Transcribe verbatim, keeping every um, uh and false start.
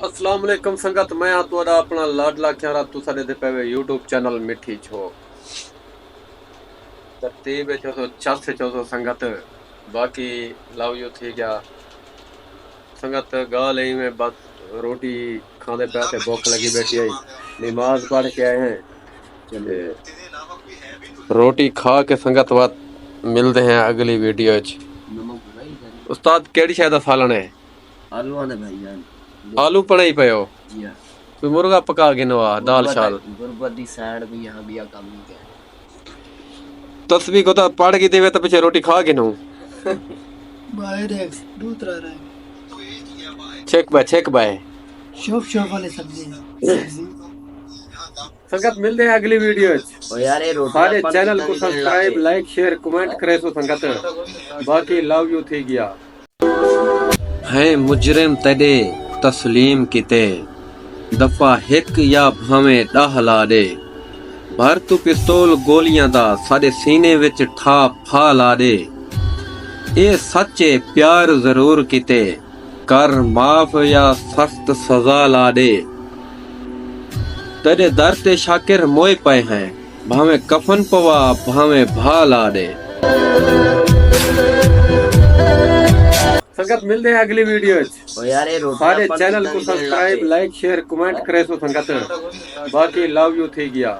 السلام علیکم سنگت، میں ہاں تہاݙا اپݨا لاڈلا کھیارا۔ تساں ݙیہدے پئے وے یوٹیوب چینل مٹھی چھوک۔ ترتیب وچ ہوسو، چس وچ ہوسو سنگت، باقی لو یو تھی ڳیا۔ سنگت ڳالھ ایویں بس روٹی کھاندے پئے تے بھکھ لڳی ٻیٹھی ہئی، نماز پڑھ کے آئے ہیں۔ تے روٹی کھا کے سنگت وت ملدے ہیں اڳلی ویڈیو وچ۔ استاد کیڑھی شے دا سالن ہے؟ آلو آندے بھائی جان۔ آلو پڑائی پئے ہو؟ جی ہاں۔ کوئی مرغا پکا گھنو آ، دال شال؟ غربت دی سائیڈ کوئی یہاں بیا کم نہیں کر۔ تسبیح کو تاں پڑھ کے دیوے تاں پچھے روٹی کھا گھنو۔ باہر ہے، دو ترا رہے۔ چھک بائے، چھک بائے۔ شوف شوف والے سبزی۔ سبزی۔ سنگت ملدے ہیں اڳلی ویڈیو وچ۔ او یار، اے روٹی سارے اپݨ چینل کتنا کوں دی گھن سبسکرائب، لائے؟ لائک، شیئر، کمنٹ کریسو سنگت۔ باقی لو یو تھی ڳیا۔ ہیں مجرم تیݙے تسلیم کیتے، دفعہ ہک یا بھانویں ݙاہ لا ݙے۔ بھر توں پستول گولیاں دا ساݙے سینے وچ ٹھا پھا لا ݙے۔ اے سچ اے پیار ضرور کیتے، کر معاف یا سخت سزا لا ݙے۔ تیݙے در تے شاکر موئے پئے ہیں، بھانویں کفن پوا، بھانویں بھا لا ݙے۔ سنگت ملدے ہیں اڳلی ویڈیو وچ۔ او یار، اے روٹی سارے اپݨ چینل کتنا کوں دی گھن لا سبسکرائب، ݙے؟ لائک، شیئر، کمنٹ کریسو سنگت۔ باقی لو یو تھی ڳیا۔